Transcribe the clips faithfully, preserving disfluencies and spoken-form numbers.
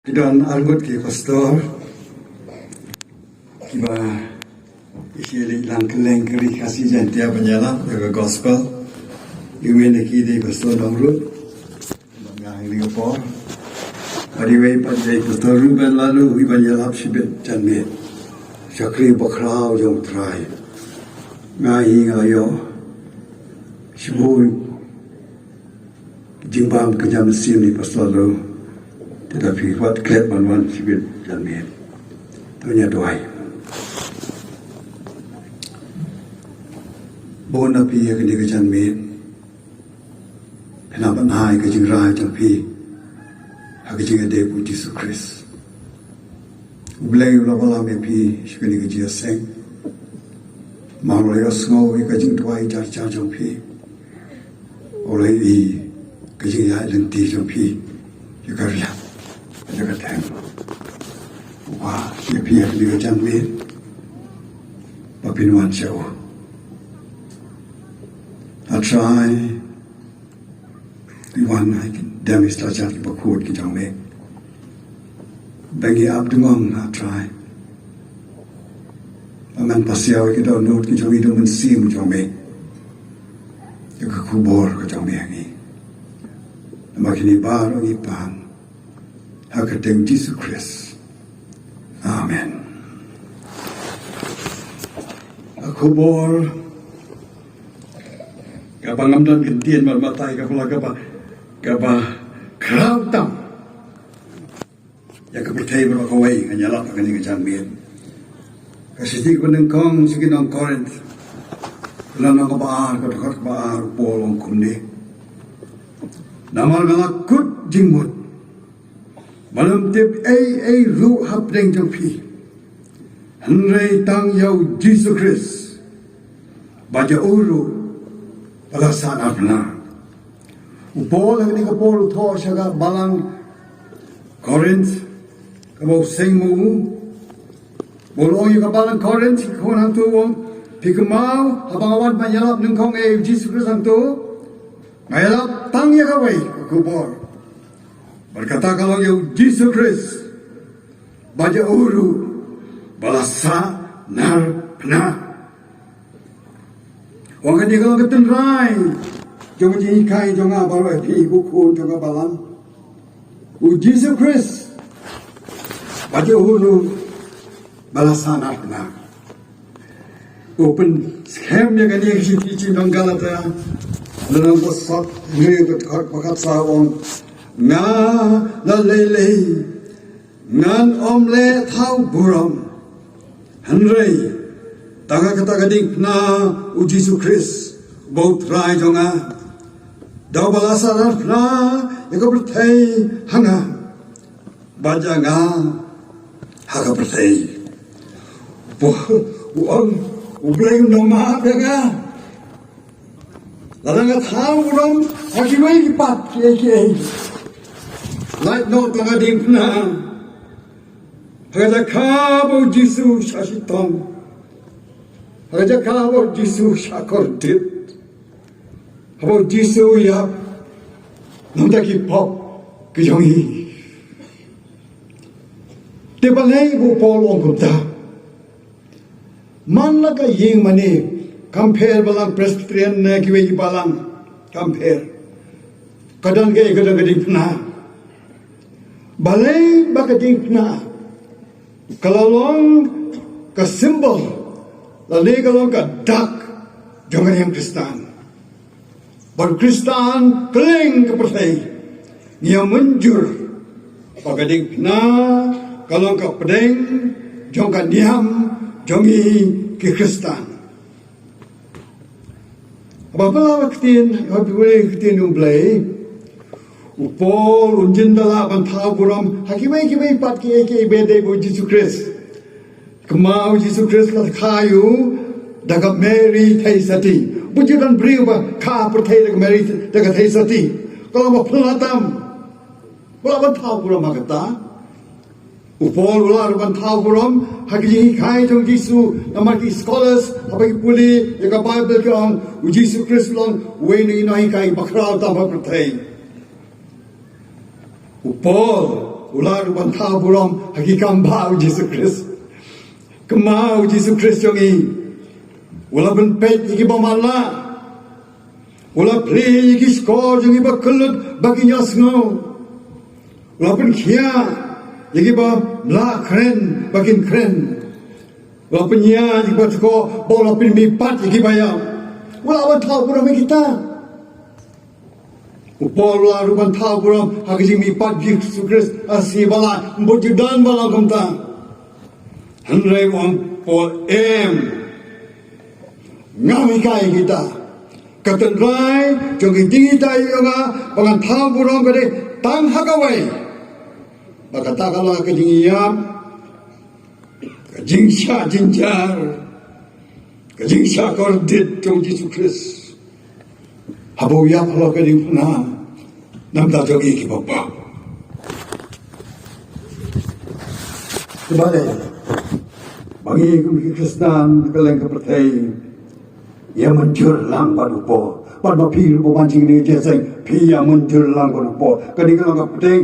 Ki don arngut ki pastor kiba ki leit lang kylleng ka ri Khasi Jaiñtia ban ïalap ïa ka gospel. Iwei na ki dei Pastor Nongrut, ba nga ha kane ka por. Bad iwei pat dei Pastor Reuben Laloo, iban ïalap shibit janmiet. Shakri bakhraw jong U Trai. Nga hi nga ïoh shibun jingbam ka jam sien ni Pastor Laloo. Te da phi wat klet ban wan shibit janmiet. To ïa duwai. Bun na phi ïa kane ka janmiet. Phi nang ban ai ka jingrai jong phi ha ka jingïadei bad U Jisu Khrist. U Blei u la wallam ïa phi sha kane ka jingïaseng. Ma u la ïohsngew ïa ka jingduwai jar jar jong phi. U la ïohi ka jingïaid lynti jong phi ïa ka riat, ïa ka theng. U kwah ïa phi ha kane ka janmiet ba phin wan sha u. A Trai, ngi wan ha ki dem ki stad kiba khuid ki jong me. Ba ngi ap dungong, A Trai, ba ngan pasiaw ïa ki dohnud ki jong ngi da u Mynsiem jong me, ïa ka khubor ka jong me ha ngi. Namar kine baroh ngi pan ha ka kyrteng U Jisu Khrist. Amen. Ka khubor kaba ngam don kyntien ban batai, kaba la kaba, kaba khraw tam ïa ka pyrthei baroh kawei, ngan ïalap ha kane ka janmiet. Ka shithi kaba nyngkong sha ki nong Korinth, ka lynnong kaba ar, ka dkhot kaba ar, u Paul u ong kumne: Namar nga la kut jingmut ban ym tip ei ei ruh hapdeng jong phi, hynrei tang ïa U Jisu Khrist, bad ïa u ruh ba la sahnarphna. U Paul ha kane ka por u thoh sha ka balang Korinth, kaba u seng ma u. Bad u ong ïa ka balang Korinth, ki khun hangto, u ong: Phi kynmaw haba nga wan ban ïalap nyngkong ïa U Jisu Khrist hangto? Nga ïalap tang ïa kawei ka khubor, bad kata ka long ïa U Jisu Khrist, bad ïa u ruh ba la sahnarphna. Wan kane ka long ka tynrai jong ka jinghikai jong nga baroh, phi ki khun jong ka balang. U Jisu Khrist bad ïa u ruh ba la sahnarphna. U pynskhem ïa kane ka shithi sha ki nong Galatia, lynnong ba saw, hynriew, ka dkhot ba khatsaw, u ong: Nga la lei lei ngan ym leh thaw burom, hynrei tang ha kata ka diengphna U Jisu Khrist uba U Trai jong nga, da uba la sahnarphna ïa ka pyrthei ha nga, bad ïa nga ha ka pyrthei. U Paul u ong: U Blei un ym map ïa nga. Lada nga thaw burom ha kiwei ki pat kiei kiei, lait noh tang ha ka diengphna, ha ka jaka ba U Jisu shah shitom, ha ka jaka ba U Jisu shah kordit, haba U Jisu u ïap na ka bynta ki pop ki jong ngi. Te balei ba u Paul u ong kumta? Man la ka ïing mane, kam pher balang Presbyterian ne kiwei ki balang, kam pher. Ka don kaei, ka don ka diengphna. Balei ba ka diengphna ka la long ka symbol, lane ka long ka dak jong ka niam Khristan? Bad u Khristan kylleng ka pyrthei ngi ïa mynjur ba ka diengphna ka long ka pdeng jong ka niam jong ngi ki Khristan. Haba pynlait ïa ka ktien, haba pynlait ïa ka ktien U Blei, u Paul un jin da lah ban thaw burom ha kiwei kiwei pat kiei kiei ba ïadei bad U Jisu Khrist. Kumba U Jisu Khrist la kha ïa u da ka Mary Theisotti. Bun jingïadon briew ba kha pyrthei da ka Mary, da ka Theisotti. Ka long ba phylla tam. U lah ban thaw burom ha kata. U Paul u lah ruh ban thaw burom ha ki jinghikai jong U Jisu, namar ki scholars haba ki pule ïa ka Baibl ki ong U Jisu Khrist u long uwei na ki nonghikai ba khraw tam ha pyrthei. U Paul U la ruh ban thaw burom ha ki kam bha u Jisu Khrist. Kynmaw u Jisu Khrist jong ngi u la pynpeit ïa ki bym lah. U la plie ïa ki shkor jong ki ba kyllut ba kin ïohsngew. U la pynkhiah ïa ki bym lah kren ba kin kren. U la pynïaid ïa ki ba tkoh bad u la pynmihpat ïa ki ba ïap. U la ban thaw burom ïa kita. U Paul u la ruh ban thaw burom ha ka jingmihpat Jisu Khrist ha sngi ba lai. Bad ju don ba long kumta. Hynrei u ong Paul, em. Ngam hikai kita. Ka tynrai jong ka jinghikai jong nga ba ngan thaw burom ka dei tang ha kawei. Ba kata ka long ka jingïap, ka jingshah jynjar, ka jingshah kordit jong Jisu Khrist. Haba u ïap halor ka diengphna namar jong ngi ki bapap. Te balei ba ngi kum ki Khristan kylleng ka pyrthei ïa mynjur lang bad u Paul? Bad ma phi ruh ba wan jingïaseng phi ïa mynjur lang bad u Paul. Ka dei ka long ka pyrthei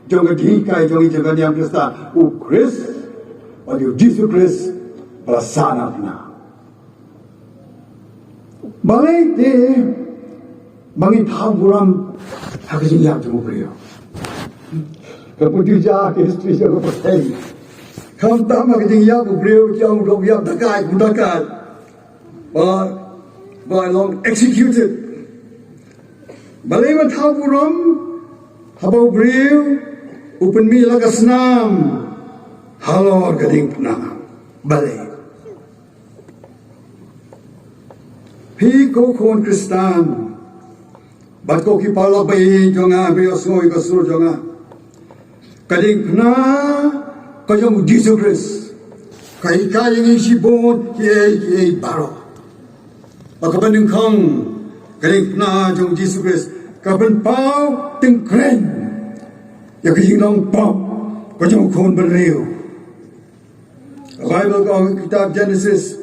jong ka jinghikai jong ngi jong ka niam Khristan, u Khrist bad u Jisu Khrist ba la sah na phna. Balei te ba ngin thaw burom ha ka jingïap jong u briew? Ka pynjah ka history jong ka pyrthei. Khamtam ha ka jingïap u briew, jong u ïap da kai, u da kai. Ba, ba long executed. Balei ban thaw burom haba u briew u pynmih la ka snam halor ka diengphna? Balei? Phi ko khun Khristan bad ko ki paralok ba ïeit jong nga, ba ïohsngew ïa ka sur jong nga. Ka diengphna ka jong u Jisu Khrist ka hikai ïa ngi shibun kiei kiei baroh. Ba kaba nyngkong, ka diengphna jong u Jisu Khrist ka pynpaw tyngkreiñ ïa ka jinglong pop ka jong u khun bynriew. Ka Baibl ka ong ha ka kitab Jenesis,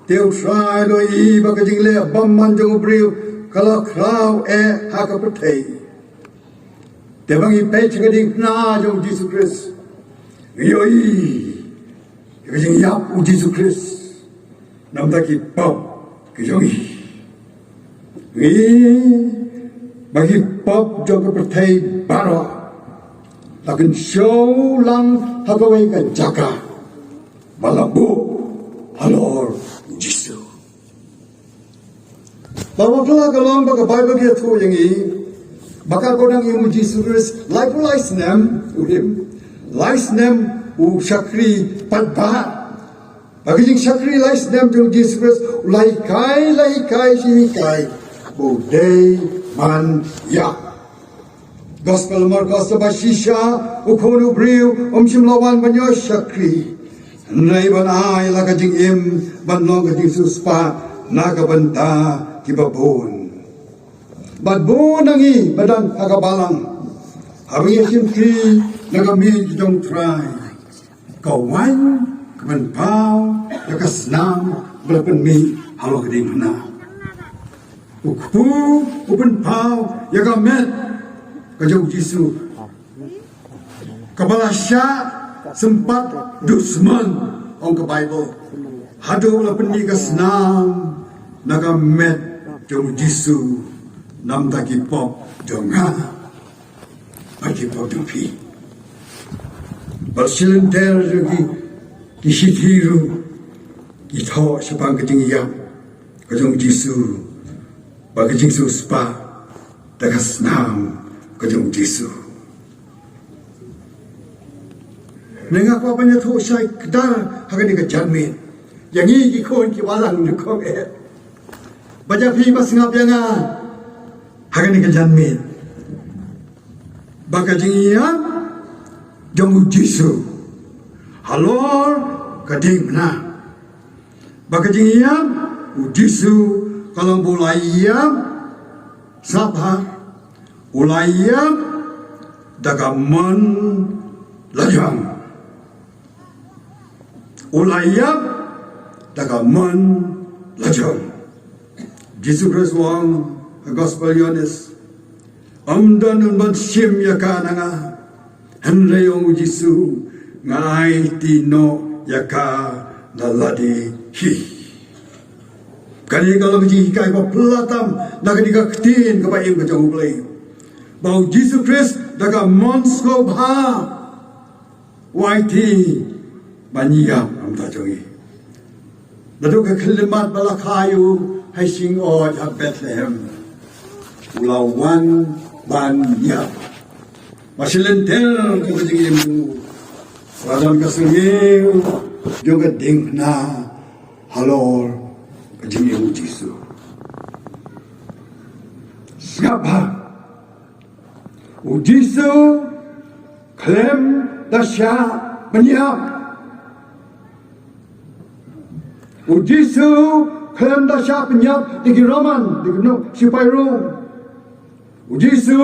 te U Trai u la ïohi ba ka jingleh bymman jong u briew ka la khraw eh ha ka pyrthei. Te ba ngi peit sha ka diengphna jong u Jisu Khrist, ngi ïohi ïa ka jingïap u Jisu Khrist namar ki pop ki jong ngi. Ngi ba ki pop jong ka pyrthei baroh la kynshew lang ha kawei ka jaka ba la buh halor u Jisu. Ba ma pla ka long ba ka Baibl ka ïathuh ïa ngi ba ka kordang ïa u Jisu Khrist laiphew lai snem u im, lai snem u shakri paidbah. Ba ka jingshakri lai snem jong u Jisu Khrist u la hikai, la hikai, shi hikai ba u dei ban ïap. Gospel Markos, ba shisha u Khun u briew um shym la wan ban ïoh shakri, hynrei ban ai la ka jingim ban long ka jingsiewspah na ka bynta kiba bun. Bad bun na ngi ba don ha ka balang, haba ngi shim kti na ka miej jong u Trai, ka waiñ ka pynpaw ïa ka snam ba la pynmih halor ka diengphna. U kpu u pynpaw ïa ka met ka jong u Jisu, kaba la shah sympat dusmon, ong ka Baibl, haduh la pynmih ka snam na ka met jong u Jisu namar ki pop jong nga bad ki pop jong phi. Bad shilynter jong ki, ki shithi ruh ki thoh shaphang ka jingïap ka jong u Jisu bad ka jingsiewspah da ka snam ka jong u Jisu. Nga kwah ban ïathuh shai kdar ha kane ka janmiet ïa ngi ki khun ki balang jong ka, eh, ba ïa phi ba sngap ïa nga ha kane ka janmiet, ba ka jingïap jong u Jisu halor ka diengphna, ba ka jingïap u Jisu ka long ba u la ïap sngap bha, u la ïap da ka mon lajong. U la ïap da ka mon lajong. Jisu Khrist u ong ha Gospel Ïoannis, ym don un ban shim ïa ka na nga, Hynrei ong u Jisu, nga aiti noh ïa ka da lade hi. Kane ka long ka jinghikai ba phylla tam na kane ka ktien kaba im ka jong U Blei. Ba u Jisu Khrist da ka mon sngewbha u aiti ban ïap na ka bynta jong ngi. Naduh ka khyllipmat ba la kha ïa u ha shyngod ha Bethlehem, u la wan ban ïap. Ba shu lynter ka jingim u, la don ka syrngiew jong ka diengphna halor ka jingim u Jisu. Sngap bha. U Jisu khlem da shah pynïap. U Jisu khlem da shah pynïap da ki Roman, da ki nong sipai Rom. U Jisu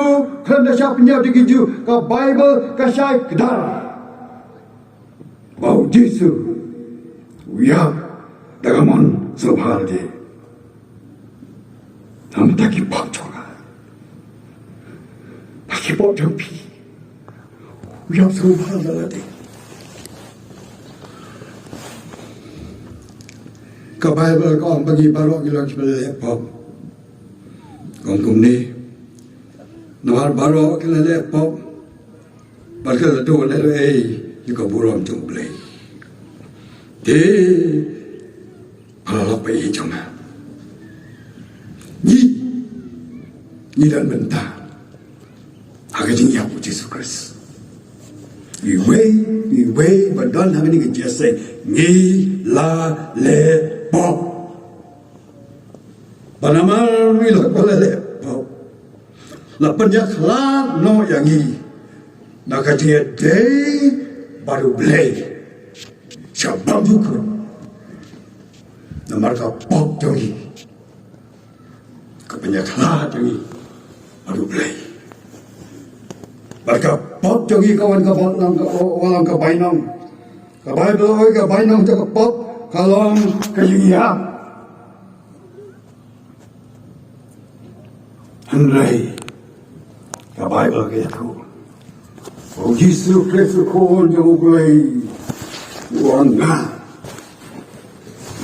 khlem da shah pynïap da ki Jiw, ka Baibl ka shai kdar. Ba u Jisu u ïap da ka mon sngewbha lade. Namar ki pop jong nga, ba ki pop jong phi, u ïap sngewbha lade. Ka Baibl ka ong ba ngi baroh ngi long kiba la leh pop. Ka ong kumne, namar baroh ki la leh pop bad ki la duh leh ei ïa ka burom jong U Blei. Te pynlong ba ïeit jong nga, ngi, ngi don bynta ha ka jingïap u Jisu Khrist. Iwei iwei ba don ha kane ka jingïaseng, ngi la leh pop. Ba namar ngi long ba la leh pop, la pynïakhlad noh ïa ngi na ka jingïadei bad U Blei sha bangkut. Namar ka pop jong ngi, ka pynïakhlad jong ngi bad U Blei. Bad ka pop jong ngi ka wan ka bok lang ka, wan lang ka bainong. Ka Baibl oi ka bainong jong ka pop ka long ka jingïap. Hynrei ka Baibl ka ïathuh, u Jisu Khrist u Khun jong U Blei u ong, nga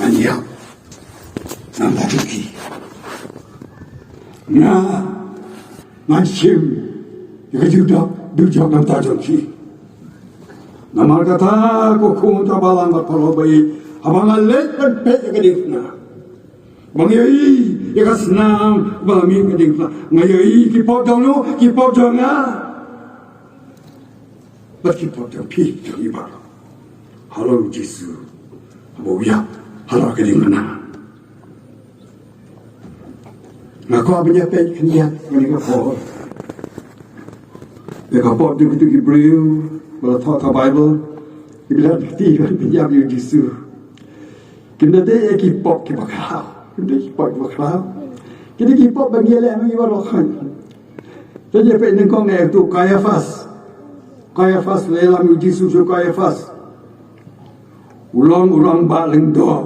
ngan ïap na ka bynta jong phi. Nga ngan shim ïa ka dujok, dujok na ka bynta jong phi. Namar kata ko khun ka balang bad paralok ba ïeit, haba nga leit ban peit ïa ka diengphna, ba nga ïohi ïa ka snam ba la mih ka diengphna, nga ïohi ki pop jong no? Ki pop jong nga. Bad ki pop jong phi, jong ngi baroh, halor u Jisu haba u ïap halor ka diengphna. Nga kwah ban ïa peit khyndiat ïa kane ka por, ïa ka pop jong kito ki briew ba la thoh ka Baibl, kiba la kti ban pynïap ïa u Jisu. Kim da dei ïa ki pop kiba khraw, kim da dei ki pop kiba khraw. Ki dei ki pop ba ngi ïaleh ma ngi baroh. Te ïa peit nyngkong ïa uto u Kaiaphas. Kaiaphas, la ïalam ïa u Jisu sha u Kaiaphas. U long u rangbah lyngdoh.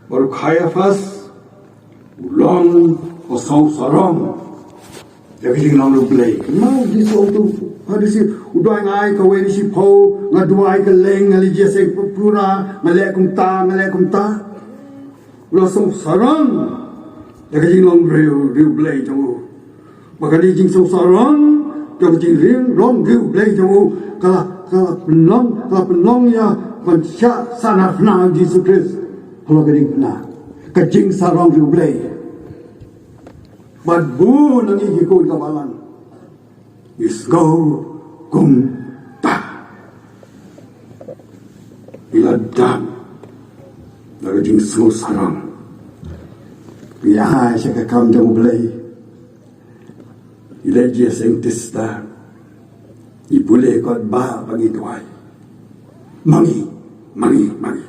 Bad u Kaiaphas u long u songsarong ïa ka jinglong U Blei. Namar u Jisu u ong, u Pharisi, u duwai, nga ai kawei na shiphew, nga duwai kylleng, nga leit jingïaseng pura, nga leh kumta, nga leh kumta. U la songsarong ïa ka jinglong riew, riew Blei jong u. Ba kane ka jingsong sarong jong ka jingrong riew Blei jong u ka la, ka la pynlong, ka la pynlong ïa ban shah sahnarphna u Jisu Khrist halor ka diengphna. Ka jingsarong riew Blei. Bad bun na ngi ki khun ka balang ngi sngew kumta. Ngi la dap da ka jingsngewsarong. Ngi ai sha ka kam jong U Blei. Ngi leh jingïaseng tista. Ngi pule kot bah ba ngi duwai. Ma ngi, ma ngi, ma ngi.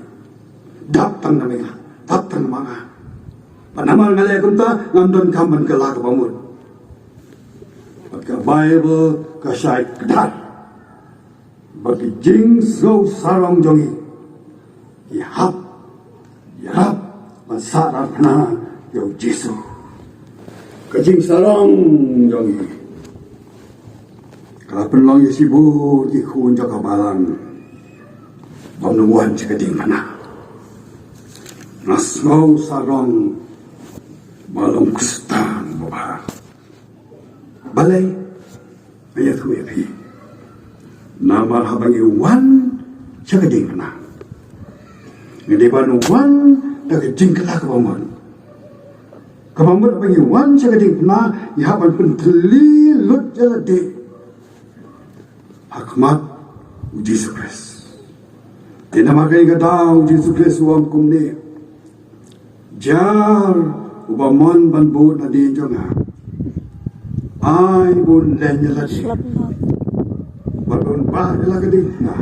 Dap tang na me nga, dap tang ma nga. Bad namar nga leh kumta ngam donkam ban kylla kaba mut. Bad ka Baibl ka shai kdar ba ki jingsngewsarong jong ngi ki hap, ki hap ban sahnarphna ïa u Jisu. Ka jingsarong jong ngi, Ka la pynlong ïa shibun ki khun jong ka balang bym wan sha ka diengphna. Nga sngew sarong ba long Khristan ba bha. Balei? Nga ïathuh ïa phi. Namar haba ngi wan sha ka diengphna, ngi dei ban wan da ka jingkylla kaba mut. Kaba mut haba ngi wan sha ka diengphna, ngi hap ban pynthylli lut ïa lade ha khmat u Jisu Khrist. Te namar kane ka daw u Jisu Khrist u ong kumne: Jar uba mon ban bud nadien jong nga, ai ba un len ïa lade bad ba un bah ïa la ka diengphna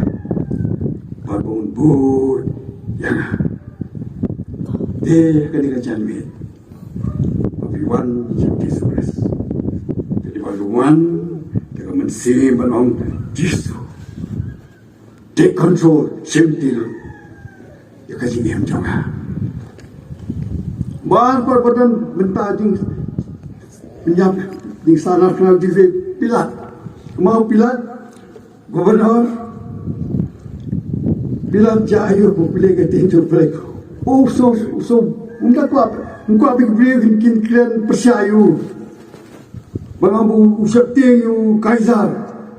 bad ba un bud ïa nga. Te kane ka janmiet, ba phi wan sha u Jisu Khrist, te dei ba phi wan da ka mynsiem ban ong: Jisu, take control, shim ti lut ïa ka jingim jong nga. Baroh ba don bynta jingpynïap, jingsarong, kane u Pilat. Kumno u Pilat? Governor Pilat, jar aïu ba phi leh kane ka jingpynïap? U shu, u shu, um kwah, um kwah ba ki briew kin, kin kren pyrshah ïa u. Ba nga, u, u sheptieng ïa u Kaisar.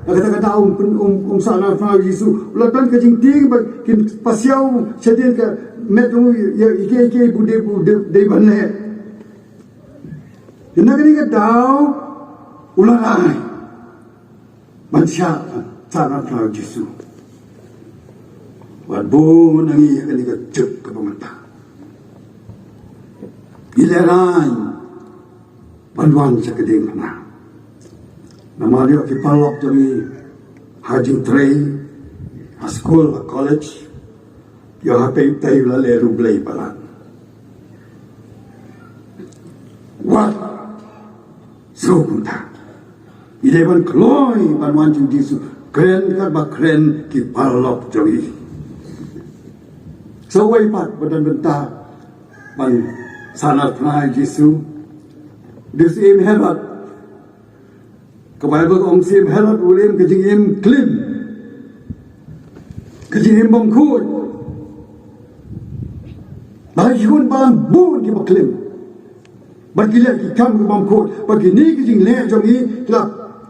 Ïa kata ka daw um, um, um sah na pynban Jisu. U la don ka jingtieng ba kin pasiaw shadien ka met jong u ïa, ïa, ïa kiei kiei ba u dei, ba u dei, dei ban leh. Te na kane ka daw u la rai ban shah, sah na pynban Jisu. Wat bun na ngi ha kane ka juk kaba mynta. Ngi lehrain ban wan sha ka diengphna. Namar ïoh ki paralok jong ngi ha jingtrei, ha skul, ha college, ïoh ha pei tei la leh ruh Blei palat. Wat sngewkynta. Ngi dei ban kloi ban wan sha u Jisu, kren katba kren ki paralok jong ngi. Sa kawei pat ba don bynta ban sah na pynban Jisu, dei u Syiem Herod. Ka Baibl ka ong u Syiem Herod u la im ka jingim klim, ka jingim bymkhuid. Ba la ïakhun ba la bun kiba klim, ba ki leh ki kam ki bymkhuid, ba kine ki jingleh jong ngi ki la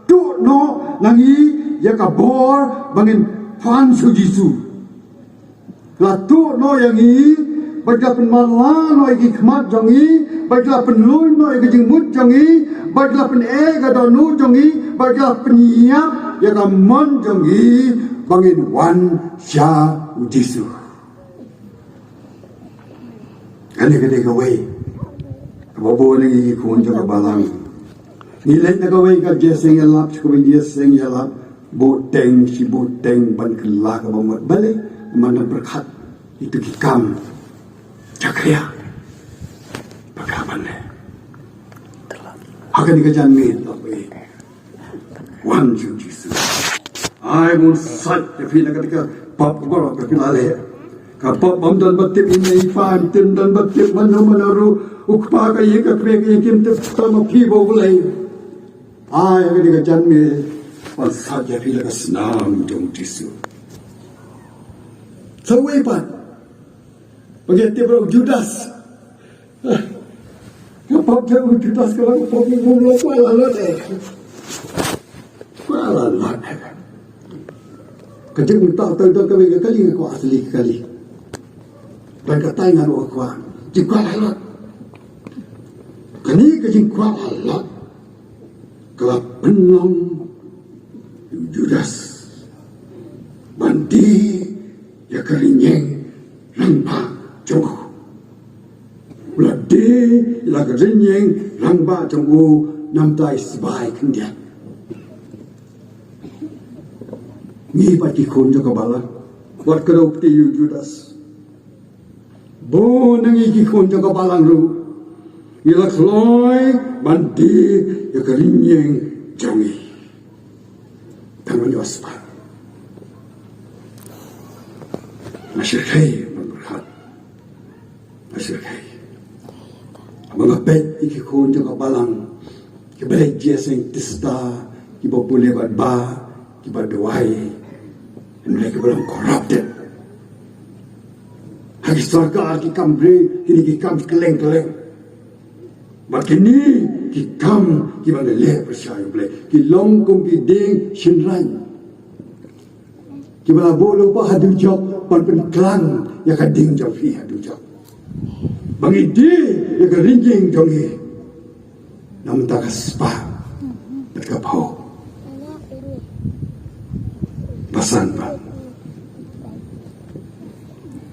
tuh noh na ngi ïa ka bor ba ngin pan sha u Jisu. La tuh noh ïa ngi, ba ki la pynmatlah noh ïa ki khmat jong ngi, ba ki la pynlong noh ïa ka jingmut jong ngi, ba ki la pyneh ka dohnud jong ngi, ba ki la pynïap ïa ka mon jong ngi ba ngin wan sha u Jisu. Kane ka dei kawei kaba bun na ngi ki khun jong ka balang. Ngi leit na kawei ka jingïaseng ïalap, sha kawei ka jingïaseng ïalap, buteng shi buteng ban kylla kaba mut. Balei? Namar ngi pyrkhat ïa kito ki kam jakhlia ba ka ban leh. Ha kane ka janmiet, wan sha u Jisu. Ai ba un sait ïa phi na kata ka pop kaba phi la leh. Ka pop bym don ba tip ïa i pa, bym don ba tip mano mano ruh. U kpa ka ïing, ka kmie ka ïing kim tip, tang ma phi bad U Blei. Ai ha kane ka janmiet, ban sait ïa phi la ka snam jong u Jisu. Sa kawei pat, ba ngi tip ruh u Judas. Ka pop jong u Judas ka long ka pop ba u kwah la lut eh. Kwah la lut eh. Ka jingmyntoi, to, to, kawei ka kali, ka kwah asli ka kali. Ban ka tai nga ruh kwah. Jingkwah la lut. Kane ka jingkwah la lut ka la pynlong ïa u Judas ban die ïa ka rynieng rangbah jong u. U la die ïa la ka rynieng rangbah jong u namar i sbai khyndiat. Ngi pat ki khun jong ka balang, wat kdew kti ïa u Judas. Bun na ngi ki khun jong ka balang ruh ngi la kloi ban die ïa ka rynieng jong ngi. Tang ban ïoh spah. Nga shyrkhei ban pyrkhat. Nga shyrkhei. Haba nga peit ïa ki khun jong ka balang kiba leit jingïaseng tista, kiba pule bad ba, kiba duwai, hynrei kiba long corrupted. Ha ki sorkar, ki kam briew, kine ki kam kylleng kylleng. Bad kine ki kam kiba leh pyrshah ïa U Blei, ki long kum ki dieng shynrang kiba la buh lypa ha dujok ban pynklang ïa ka dieng jong phi ha dujok, ba ngi die ïa ka rynïeng jong ngi na bynta ka spah bad ka phew. Ba san pat,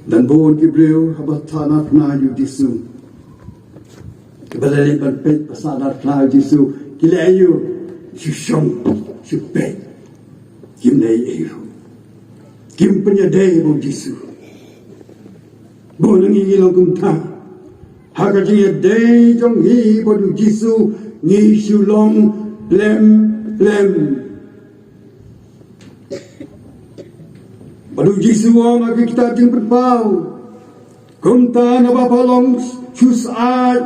don bun ki briew haba sah narphna ïa U Jisu, kiba la leit ban peit ba sah narphna ïa U Jisu, ki leh aïu? Shu shong, shu peit. Kim leh ei ei ruh. Kim pynïadei bad U Jisu. Bun na ngi ngi long kumta. Ha ka jingïadei jong ngi bad U Jisu, ngi shu long plem plem. Bad U Jisu u ong ha ka kitab Jingpynpaw, kumta naba pha long shu syaid,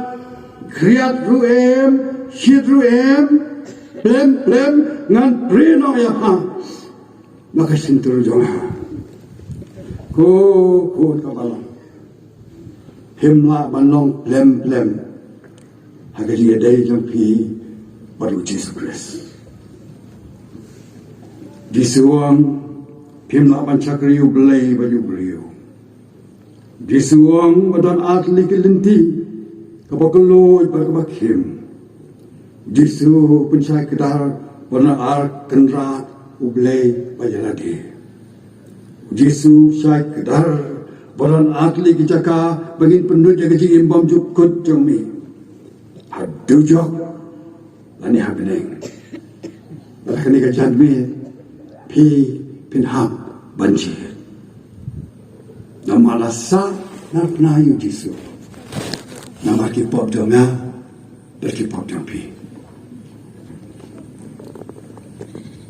khriat ruh em, shit ruh em, plem plem ngan prie noh ïa pha na ka shyntur jong nga. Ko khun ka balang, phim lah ban long plem plem ha ka jingïadei jong phi bad U Jisu Khrist. Jisu u ong, phim lah ban shakri U Blei bad U briew. Jisu u ong ba don ar tylli ki lynti, kaba kylluid bad kaba khim. Jisu u pynshai kdar ba don ar kynrad, U Blei bad ïa lade. Jisu u shai kdar ba don ar tylli ki jaka ba ngin pynduh ïa ka jingim bymjukut jong ngi, ha dujok lane ha bneng. Bad ha kane ka janmiet phi phin hap ban jied. Namar la sah narphna ïa U Jisu, namar ki pop jong nga bad ki pop jong phi.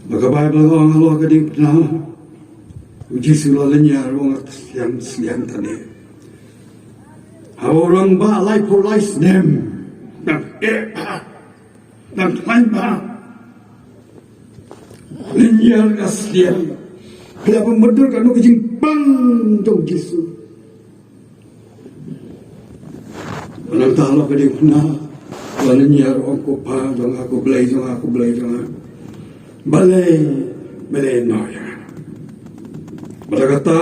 Ba ka Baibl ka ong halor ka diengphna, U Jisu u la lynñiar, u ong, sliang sliang tane. Haba u rangbah laiphew lai snem, dang eh bha, dang khlaiñ bha, lynñiar ka sliang. Ka la pynmyndur katno ka jingpang jong U Jisu. Nangta halor ka diengphna u la lynñiar, u ong, ko Pa jong nga, ko Blei jong nga, ko Blei jong nga, balei, balei ym ïoh ïa nga? Bad kata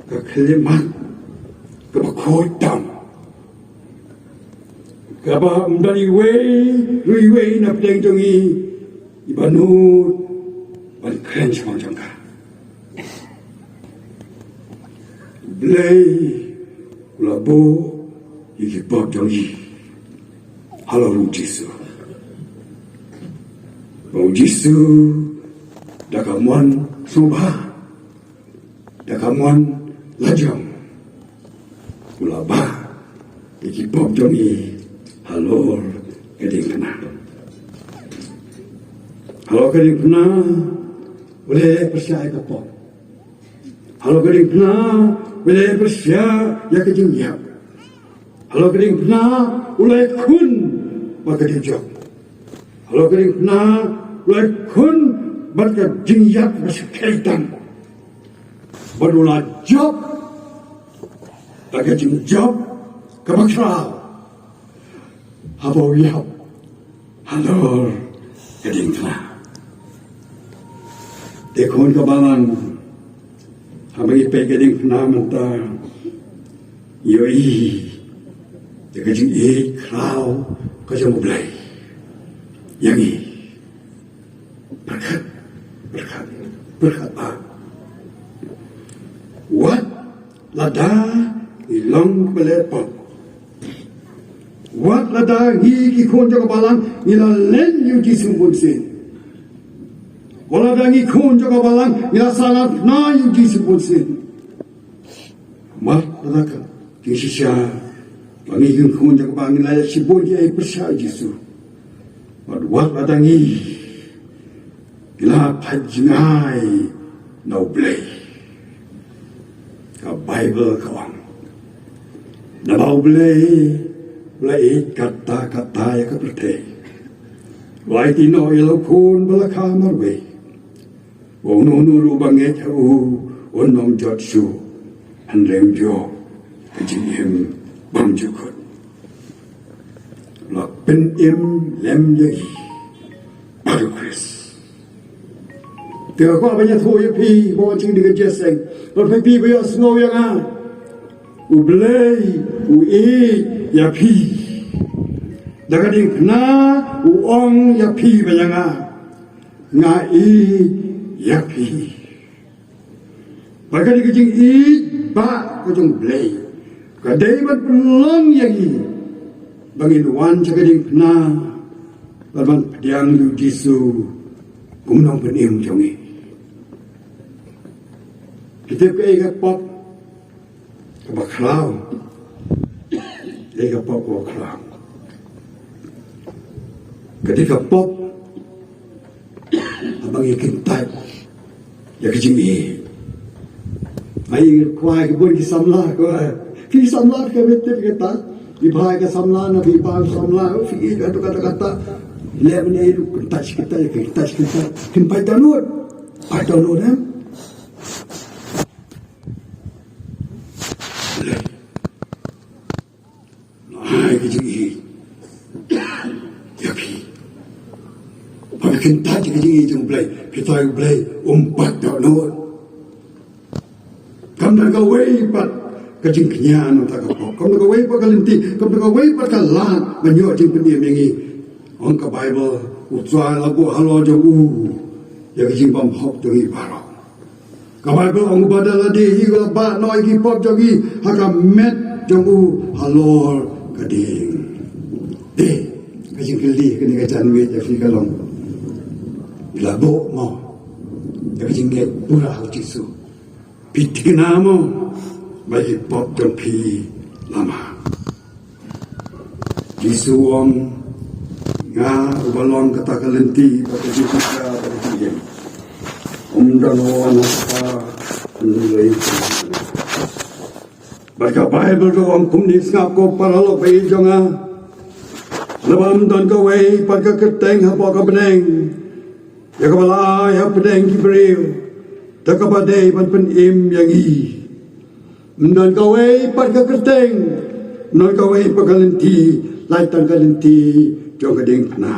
ka khyllipmat kaba khuid tam, kaba ym don iwei ruh iwei na pdeng jong ngi iba nud ban kren shaphang jong ka. U Blei u la buh ïa ki pop jong ngi halor U Jisu. Ba U Jisu da ka mon sngewbha, da ka mon lajong, u la bah ïa ki pop jong ngi halor ka diengphna. Halor ka diengphna u la leh pyrshah ïa ka pop. Halor ka diengphna u la leh pyrshah ïa ka jingïap. Halor ka diengphna u la ïakhun bad ka dujok. Halor ka diengphna u la ïakhun bad ka jingïap ba shyrkhei tam. Bad u la jop da ka jingjop kaba khraw haba u ïap halor ka diengphna. Te khun ka balang, haba ngi peit ka diengphna mynta, ngi ïohi ïa ka jingïeit khraw ka jong U Blei ïa ngi. Pyrkhat, pyrkhat, pyrkhat ba wat lada ngi long kiba leh pop, wat lada ngi ki khun jong ka balang ngi la len ïa U Jisu bunsien, wat lada ngi khun jong ka balang ngi la sah narphna ïa U Jisu bunsien, wat lada ka jingshisha ba ngi ki khun jong ka balang ngi la ïa shibun ïa pyrshah U Jisu, bad wat lada ngi la phai jngai na U Blei. Ka Baibl ka ong, naba U Blei u la ïeit katta katta ïa ka pyrthei, u la aiti noh ïa la u Khun ba la kha marwei, Uno uno ruh uba ngeit ha u un ym jot shuh, hynrei un ïoh ka jingim bymjukut. La pynim lem ïa ngi bad u Khrist. Te nga kwah ban ïathuh ïa phi, ba wan jingdie ka jingïaseng, bad phi ba ïohsngew ïa nga. U Blei u ïeit ïa phi. Da ka diengphna u ong ïa phi bad ïa nga, nga ïeit ïa phi. Bad ka dei ka jingïeit ba ka jong U Blei ka dei ban pynlong ïa ngi ba ngin wan sha ka diengphna, bad ban pdiang ïa u Jisu kum u nongpynim jong ngi. Phi tip kaei ka pop kaba khraw? Kaei ka pop kaba khraw? Ka dei ka pop haba ngi kyntait ïa ka jingïeit. Ai, ngi kwah ki bun ki samla, kwah ki samla, ka mut tip kata. Ki bha ka samla, na ki bha samla, phi ïeit kata, kata, kata. Leh mynne ruh kyntait, kyntait, kyntait, kyntait. Phin pait download. Pait download, eh? Ai, ka jingïeit ïa phi. Ba phi kyntait ïa ka jingïeit jong U Blei, phi tharai U Blei um pat dohnud? Kam don kawei pat ka jingkñia na kata ka pop, kam don kawei pat ka lynti, kam don kawei pat ka lad ban ïoh jingpynim ïa ngi. Ong ka Baibl, U Trai u la buh halor jong u ïa ka jingbymhok jong ngi baroh. Ka Baibl ong ba da lade hi u la bah noh ïa ki pop jong ngi ha ka met jong u halor ka dieng. Te ka jingkylli kane ka janmiet ïa phi ka long, phi la buh mo ïa ka jingngeit pura ha U Jisu? Phi thikna mo ba ki pop jong phi la mah? Jisu u ong, nga uba long kata ka lynti bad ka jingpyrkhat bad ka jingim. Ym don uwei na ka Kpa, hynrei bad ka Baibl ruh ong kumne, sngap ko paralok ba ïeit jong nga, naba ym don kawei pat ka kyrteng hapoh ka bneng ïa kaba la ai hapdeng ki briew, da kaba dei ban pynim ïa ngi. Ym don kawei pat ka kyrteng, ym don kawei pat ka lynti, lait tang ka lynti jong ka diengphna.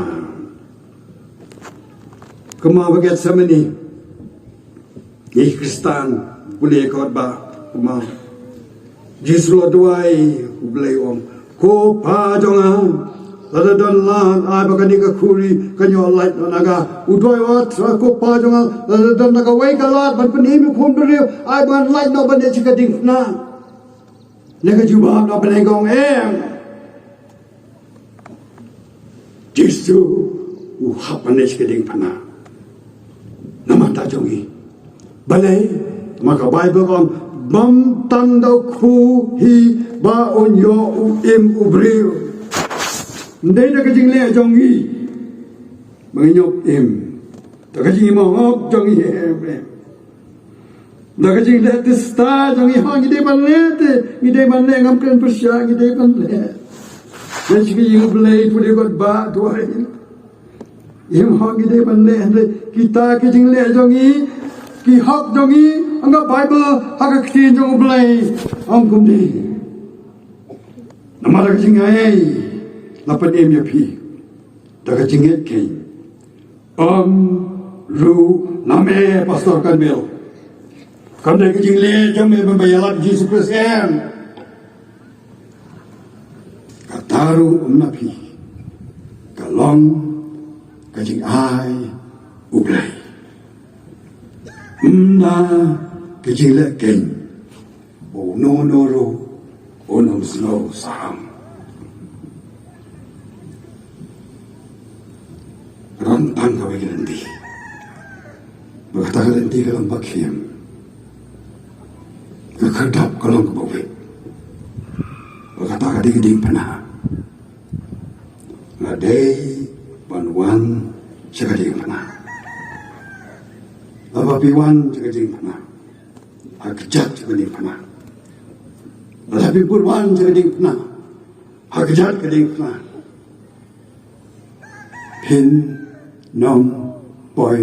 Kumba ha Gethsemane, ngi Khristan pule kot ba kumba Jisu u la duwai, U Blei u ong, Ko Pa jong nga, lada don lad, ai ba kane ka khuri kan ïoh lait noh na ka. U duwai, Ko Pa jong nga, lada don na kawei ka lad ban pynim ïa u khun briew, ai ba ngan lait noh ban ïaid sha ka diengphna. Ne ka jubab na pdeng ka ong em. Jisu u hap ban ïaid sha ka diengphna namar ta jong ngi. Balei? Namar ka Baibl ka ong, bym tang da u khuw hi ba un ïoh u im u briew. Ym dei da ka jingleh jong ngi ba ngin ïoh im. Da ka jingim hok jong ngi em, em. Da ka jingleh tista jong ngi, ha, ngi dei ban leh te, ngi dei ban leh, ngam kren pyrshah, ngi dei ban leh. Ïa shi ka ïing U Blei pule kot ba duwai. Im, ha, ngi dei ban leh, hynrei kita ki jingleh jong ngi, ki hok jong ngi, ong ka Baibl, ha ka ktien jong U Blei ong kumne. Namar ka jingai la pynim ïa phi da ka jingngeit keiñ. Ym ruh name, Pastor Kanbel. Kam dei ka jingleh jong me ban ba ïalap Jisu Khrist em. Kata ruh ym na phi, ka long ka jingai U Blei. Ym na ka jingleh keiñ ba uno uno ruh un ym sngew sahlang. Ran tang kawei ka lynti, ba kata ka lynti ka long ba khim, ka khyrdop ka long kaba wit, ba kata ka dei ka diengphna. Nga dei ban wan sha ka diengphna. Haba phi wan sha ka diengphna, ha kjat ka diengphna. Lada phi bud wan sha ka diengphna, ha kjat ka diengphna, phin ym poi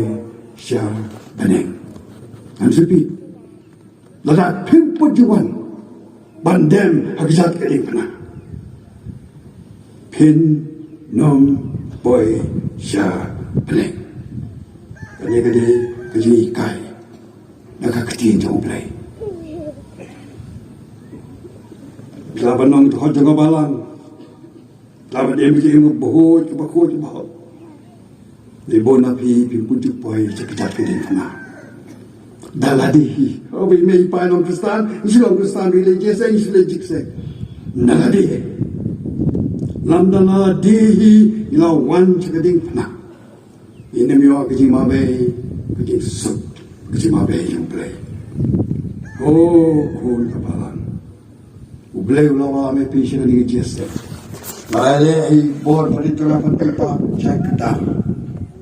sha bneng. Ngan sa peit. Lada phim pat ju wan ban dem ha kjat ka diengphna, phin ym poi sha bneng. Kane ka dei ka jinghikai na ka ktien jong U Blei. Phi lah ban ong, to hot jong ka balang. Lah ban im ki im ba hot, ba hot, ba hot. Dei bun na phi, phim pat ju poi sha kjat ka diengphna. Da lade hi. O, ba i mei i pa i long Khristan, i shu long Khristan, i leh jingïaseng, i shu leh jingïaseng. Da lade hi. Lymda da lade hi, i la wan sha ka diengphna. Ngin ym ïoh ka jingmabei, ka jingsuk, ka jingmabei jong U Blei. O, khun ka balang. U Blei u la wan ïa phi sha kane ka jingïaseng. Ba leh ïa i bor ba rit, u la pynpaw sha ka kdar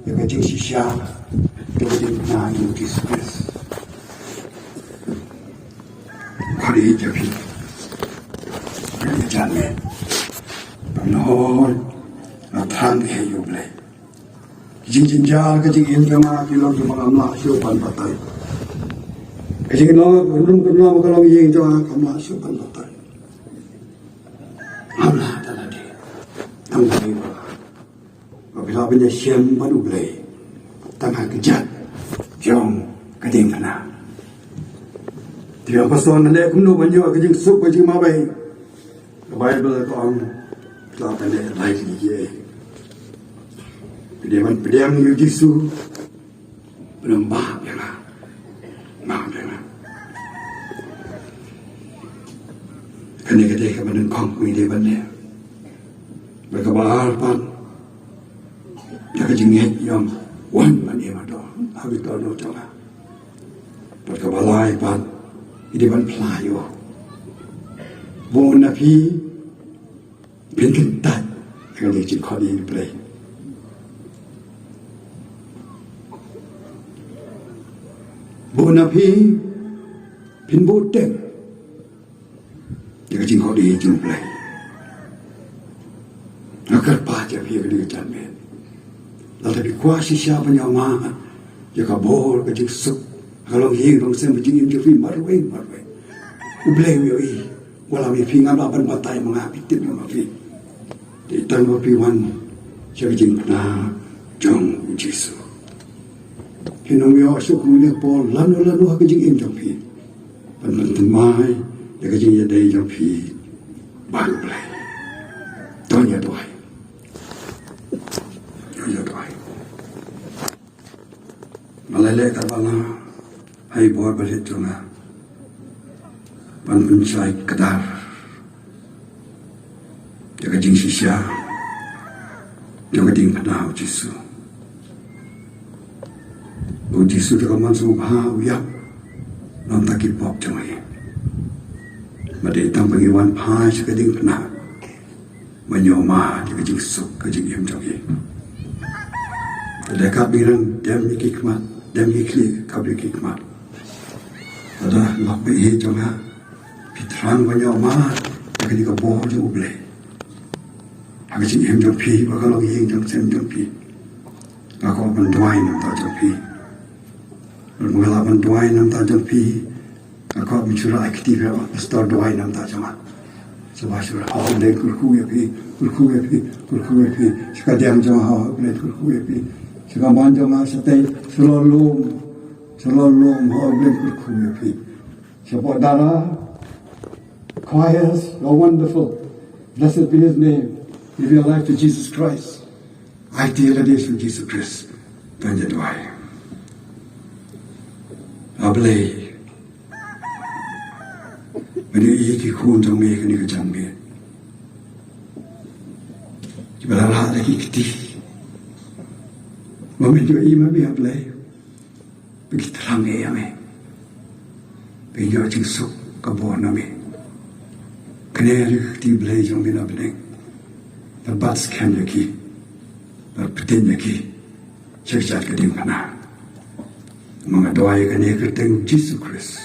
ïa ka jingshisha, ïa ka jingpynah jong U Jisu Khrist. Khot ïa phi. Ïa ka jingmut. Ban hoi. Ban thrang ïa U Blei. Ka jingjynjar ka jingim jong nga ki long kiba ngam lah shuh ban batai. Ka jinglong ka lum ka lum ka longïing jong nga kam lah shuh ban batai. Ngam lah da lade. Tang ba nga, ba phi lah ban ïashem bad U Blei tang ha kjat jong ka diengphna. Te ïa pastor, ngan leh kumno ban ïoh ka jingsuk, ka jingmabei? Ka Baibl ka ong, phi lah ban leh lai ki jingeh. Phi dei ban pdiang ïa U Jisu, pdiang, map ïa nga, map ïa nga. Kane ka dei kaba nyngkong ngi dei ban leh. Bad kaba ar pat, ïa ka jingngeit ïa u wan ban im haduh ha ka dohnud jong nga. Bad kaba lai pat, ngi dei ban phla ïa u. Bun na phi phin kyntait ïa ka jingkhot ïa U Blei. Bun na phi phin bud teng ïa ka jingkhot ïa U Blei. Nga kyrpad ïa phi ha kane ka janmiet. Lada phi kwah shisha ban ïoh mad ïa ka bor ka jingsuk ha ka longïing longsem, ka jingim jong phi marwei marwei, U Blei u ïohi. Wat la ïa phi, ngam lah ban batai ma nga, phi tip ma phi. Te tang ba phi wan sha ka jingpynah jong U Jisu. Phin ym ïoh shuh kumne por lano lano ha ka jingim jong phi. Ban pynthymmai ïa ka jingïadei jong phi bad U Blei. To ngin ïa duwai. To ngin ïa duwai. Nga la leh katba lah ha i bor ba rit jong nga ban pynshai kdar ïa ka jingshisha jong ka diengphna U Jisu. U Jisu da ka mon sngewbha u ïap na ka bynta ki pop jong ngi. Bad dei tang ba ngi wan phai sha ka diengphna, ban ïoh mad ïa ka jingsuk ka jingim jong ngi. Te da kaba ngi dang dem ïa ki khmat, dem ïa ki khlieh, kap ïa ki khmat, lada lok ba ïeit jong nga, phi thrang ban ïoh mad ïa kane ka bor jong U Blei ha ka jingim jong phi bad ka longïing longsem jong phi. Nga kwah ban duwai na ka bynta jong phi. Bad ma nga la ban duwai na ka bynta jong phi, nga kwah ban shu rah ïa kti phi, pastor, duwai na ka bynta jong nga. Shu ba shu rah, ho Blei kyrkhu ïa phi, kyrkhu ïa phi, kyrkhu ïa phi. Sha ka diang jong nga, ho Blei kyrkhu ïa phi. Sha ka mon jong nga shatei, sha lor lum, sha lor lum, ho Blei kyrkhu ïa phi. Shapoh dara, choirs, you're wonderful. Blessed be his name. Give your life to Jesus Christ. Aiti ïa lade sha U Jisu Khrist. To ngin ïa duwai. A Blei, ngi ïohi ki khun jong me ha kane ka janmiet, kiba la rah da ki kti. Ba men ïohi ma me, a Blei, ba ki thrang ïa me, ba kin ïoh jingsuk ka bor na me. Kane ka dei ka kti Blei jong me na bneng. Leit bat skhem ïa ki, leit bteng ïa ki sha kjat ka diengphna. Ma nga duwai ïa kane ha ka kyrteng U Jisu Khrist.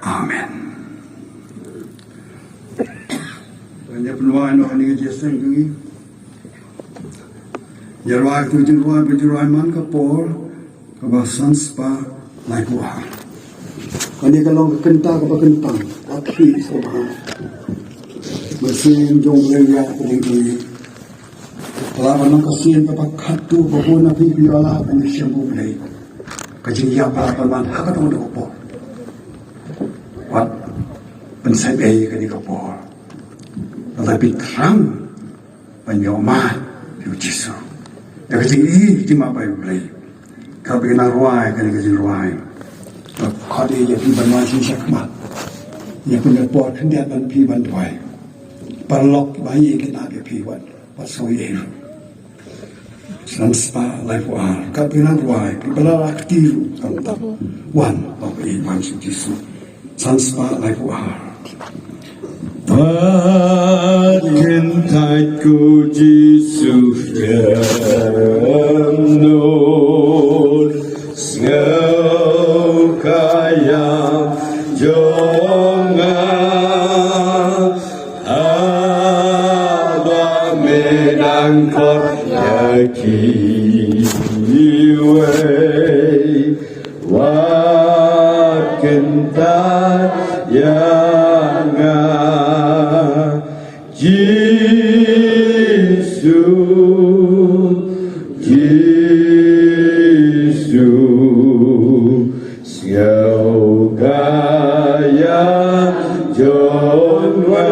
Amen. Ngin ïa pynwai noh ha kane ka jingïaseng jong ngi. Ïa rwai ïa ka jingrwai, ba ju rwai man ka por kaba san spah Laiphew ar. Kane ka long ka kynta kaba kyntang. Wat khie sngewbha. Mynsiem jong U Blei ïa ka jingim. Ka la ban long ka sien kaba khatduh ba bun na phi phi la ban ïashem bad U Blei. Ka jingïap ka la ban wan ha ka dong dong ka por. Wat pynsep ïa kane ka por. Lada phi thrang ban ïoh mad ïa U Jisu. Ïa ka jingïeit jingmad bad U Blei. Ka phi nang rwai kane ka jingrwai. Ka khot ïa phi ban wan sha khmat. Ïa phi na por khyndiat ban phi ban duwai. Paralok ba ïa ki na ïa phi wan. Wat soi ïa. San spah laiphew ar. Ka phi nang rwai. Phi ba la kti ruh. Kam tam. Wan. Ba phi wan sha Jisu. San spah laiphew ar. Pat kyntait ko Jisu kem nun sngew ka ïam jong nga. Haba me dang khot ïa kiwei. Wat kyntait ïa nga, Jisu, Jisu, sngewbha ïa jong nga.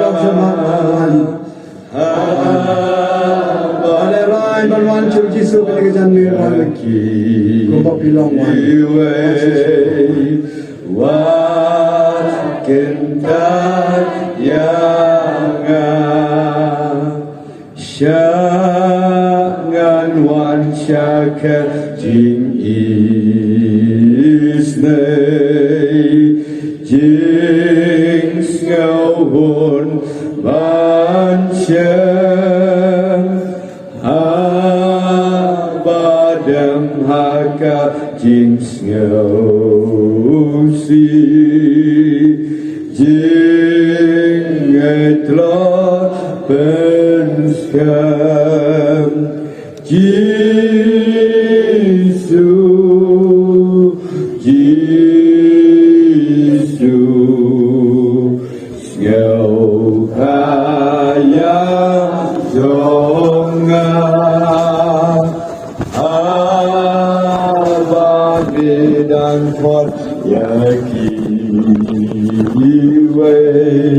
Haba lehrai ban wan sha Jisu kane ka janmiet wan. Kumba phi long wan. Wat kyntait ïa nga. Sha ngan wan sha khet jingisynei. Jingsngewhun ban shem. Haba dem ha ka jingsngewsih. Jingngeit tlot pynskhem. Jisu, Jisu, sngewbha ïa jong nga. Haba me dang khot ïa kiwei.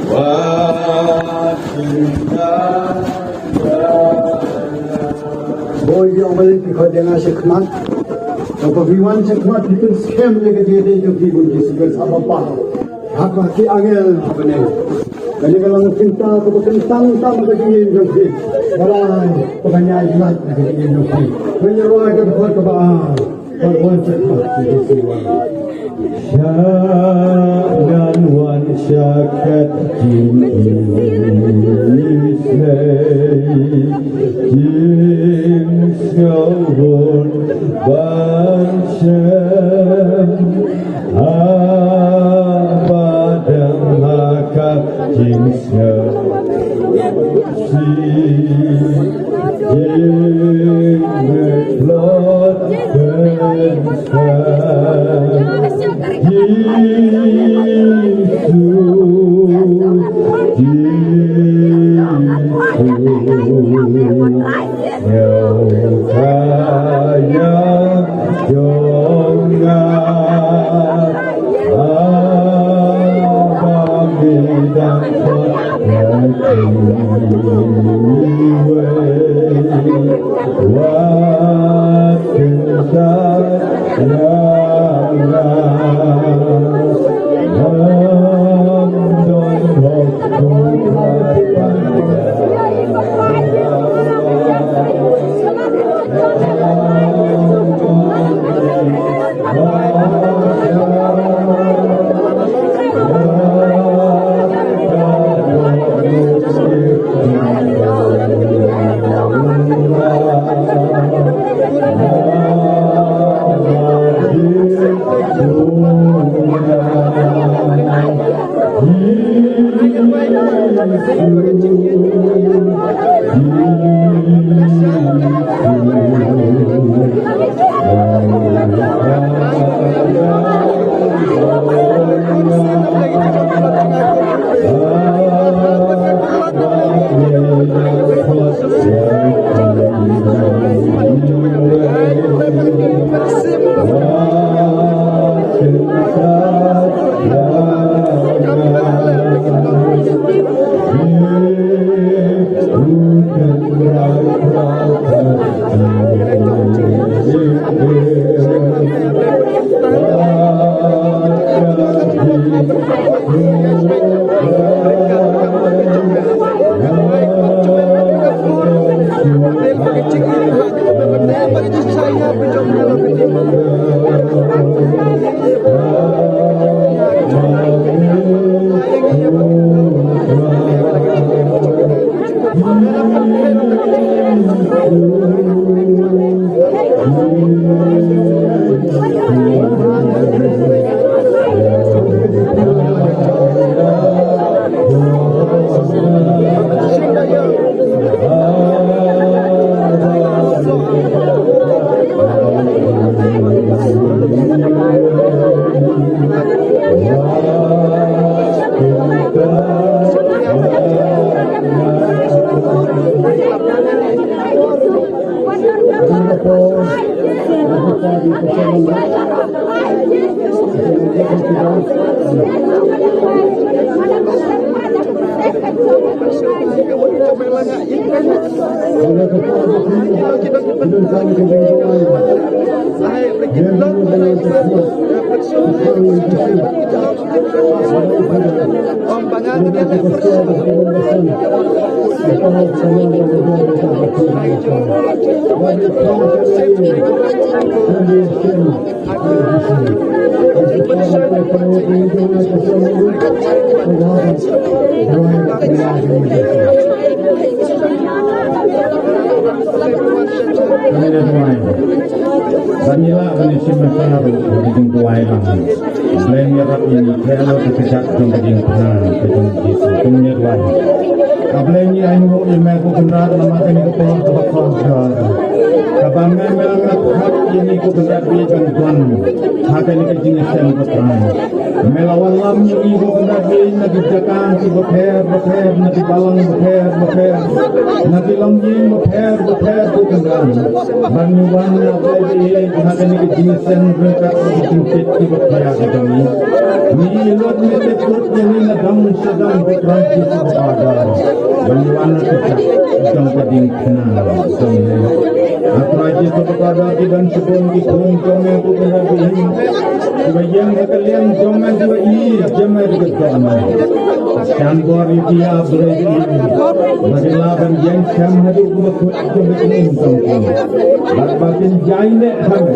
Wat kyntait ïa nga. Hooid, ïa U Blei phi khot ïa nga sha khmat. Haba phi wan sha khmat phi pynskhem ïa ka jingïadei jong phi bad U Jisu Khrist, Abba Papa. Ha ka ki angel ha bneng. Kane ka long ka kynta kaba kyntang tam ha ka jingim jong phi. Ba la, ba ka ñiah lait ha ka jingim jong phi. Ba ñiah rwai ka dkhot kaba ar. Ba wan sha khmat sha Jisu wan. Sha ngan wan sha khet jingisynei. Jingsngewhun ban shem. Haba dem ha ka jingsngewsih. Jingmut tlot pynskhem. Jisu, Jisu. Sngewbha ïa jong nga. Haba me dang khot ïa kiwei. Wat kyntait ïa nga. Ban ïa lah ban ïa shim bynta ruh ha ka jingduwai lang. Blei ïarap ïa ngi, khlem ka kjat jong ka jingpynang ka jong u Jisu. Kum ïa duwai. A Blei ngi ainguh ïa me ko Kynrad namar kane ka por kaba kordor. Kaba me me la ngat hap ïa ngi ko Kynrad ba ïeit ban don ha kane ka jingïaseng ko Trai. Me la wallam ïa ngi ko Kynrad ba ïeit na ki jaka kiba pher bapher, na ki balang bapher bapher, na ki longïing bapher bapher ko Kynrad. Ban ngi wan na Blei ba ïeit ha kane ka jingïaseng ryngkat ki jingkit kiba pher ka jong ngi. Ngi ïa lut ngi tip lut ïa ngi na dang sha dang ko Trai Jisu ko Kynrad. Ban ïa wan na ka jaka jong ka jingpynang jong ngi. A Trai Jisu ko Kynrad, ki don shibun ki khun jong me ko Kynrad ba ïeit. Kiba ïeng ha ka liang jong me, kiba ïeit jong me, kiba don me. Shan bor ïa ki A Blei ba ïeit. Ba ki lah ban ïeng shem haduh kiba kut jong ka jingim jong ki. Bad ba kin jai ne ha me.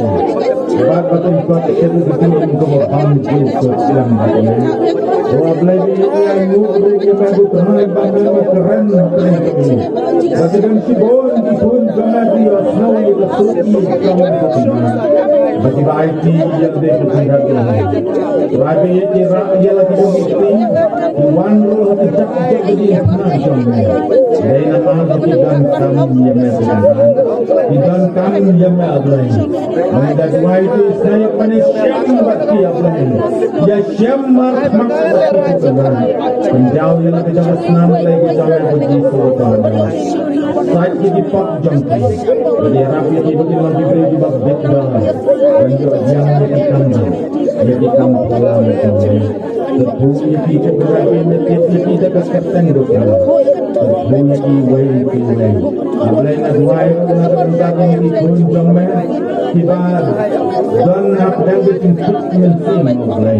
Bad ba kin pat sha ka jingim kaba bam jingkut shem ha me. Ko A Blei ba ïeit, ngi ainguh ruh ïa me ko Trai ba me me kren ha ka jingim. Ba ki don shibun ki khun jong me ki ïohsngew ïa ka suk ïa ka jong me ko Trai. Ba kiba aiti ïa lade ko Trai. Trai ba ïeit, ki rah ïa la ki jong ki kti. Ki wan ruh ha ka jaka jong ka jingpynang jong me. Dei namar ba ki donkam ïa me ko Trai. Ki donkam ïa me A Blei. Ngi da duwai te Trai ban ïashem bad ki A Blei. Ïashem markhmat bad ki ko Trai. Pynjaw ïa la ka jong ka snam Blei ka jong me ko Jisu ko Trai. Sait ïa ki pop jong ki. Bad ïarap ïa ki ba kin long ki briew kiba bit ba. Ban ïoh ïa ki kam, ïa ki kam pala jong me. Kyrkhu ïa ki ko Trai, me tip ïa ki da ka kyrteng ko Trai. Kyrkhu ïa ki wei pa wei. A Blei nga duwai ruh na ka bynta kine ki khun jong me kiba don hapdeng ka jingkit mynsiem, A Blei.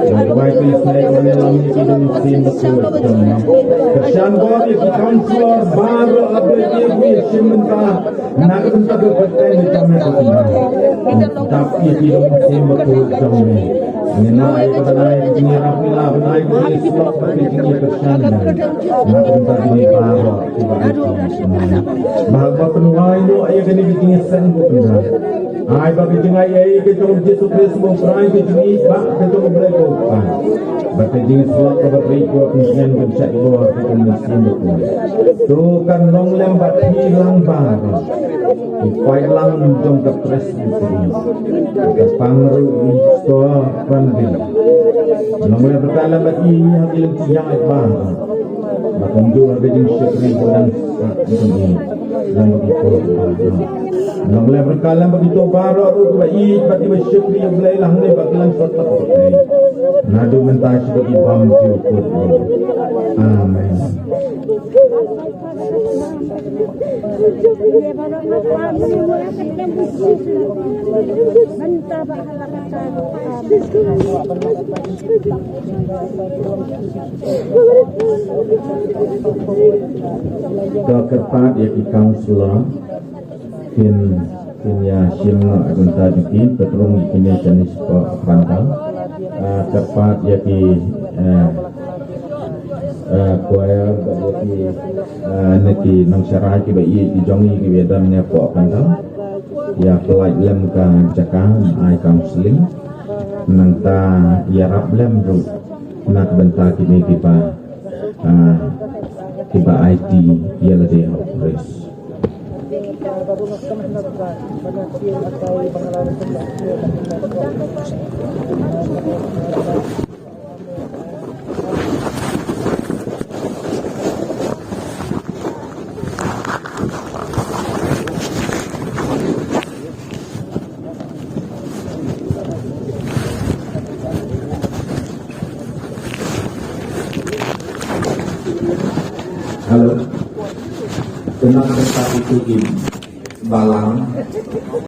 Nga duwai te Trai ba me long ïa ki da mynsiem bakhuid jong me. Kyrshan bor ïa ki counselor baroh, A Blei, kiba ïashim bynta na ka bynta ka kyrteng jong me ko Trai. Dap ïa ki da mynsiem bakhuid jong me. Ngin ai ka ban ai ka jingïarap, ngin ai ban ai ka jingïasyllok bad ka jingïakyrshan na ka bynta kine baroh kiba ai jingïasyllok. Ba haba pynwai noh ïa kane ka jingïaseng ko Trai, ai ba ka jingaiei ka jong u Jisu Khrist u Trai, ka jingïeit ba ka jong u Blei ko Kpa, bad ka jingïasyllok kaba rit ko Kynrad, kan shah bor ka jong u Mynsiem Bakhuid. To kan long lem bad phi lang baroh. Ki paidlang jong ka Presbytery, ka pang ruh i Pastor Ranbir. Long lem bad ka lem bad i ha ki lynti ïaid baroh. Ba kumjuh ha ka jingshakri ba dang sah jong i. Long bad ki to baroh. Long lem bad ka lem bad ki to baroh ruh kiba ïeit bad kiba shakri ïa u Blei la hangne bad ki lem sah pat. Naduh mynta sha ba ki bam jingkut ruh. Amen. To kyrpad ïa ki counselor. Kin, kin ïa shim noh ïa ka bynta jong ki, pynrung ïa kine shane shapoh pandal. Ah, kyrpad ïa ki, eh, eh, choir bad ïa ki, eh, ne ki nongsharai kiba ïeit ki jong ngi kiba ïadon ne hapoh pandal. Ïa pynlait lem ka jaka ai counseling. Nangta ïarap lem ruh na ka bynta kine kiba, ah, kiba aiti ïa lade ha u Khrist. Hello. Kena kata itu di balang.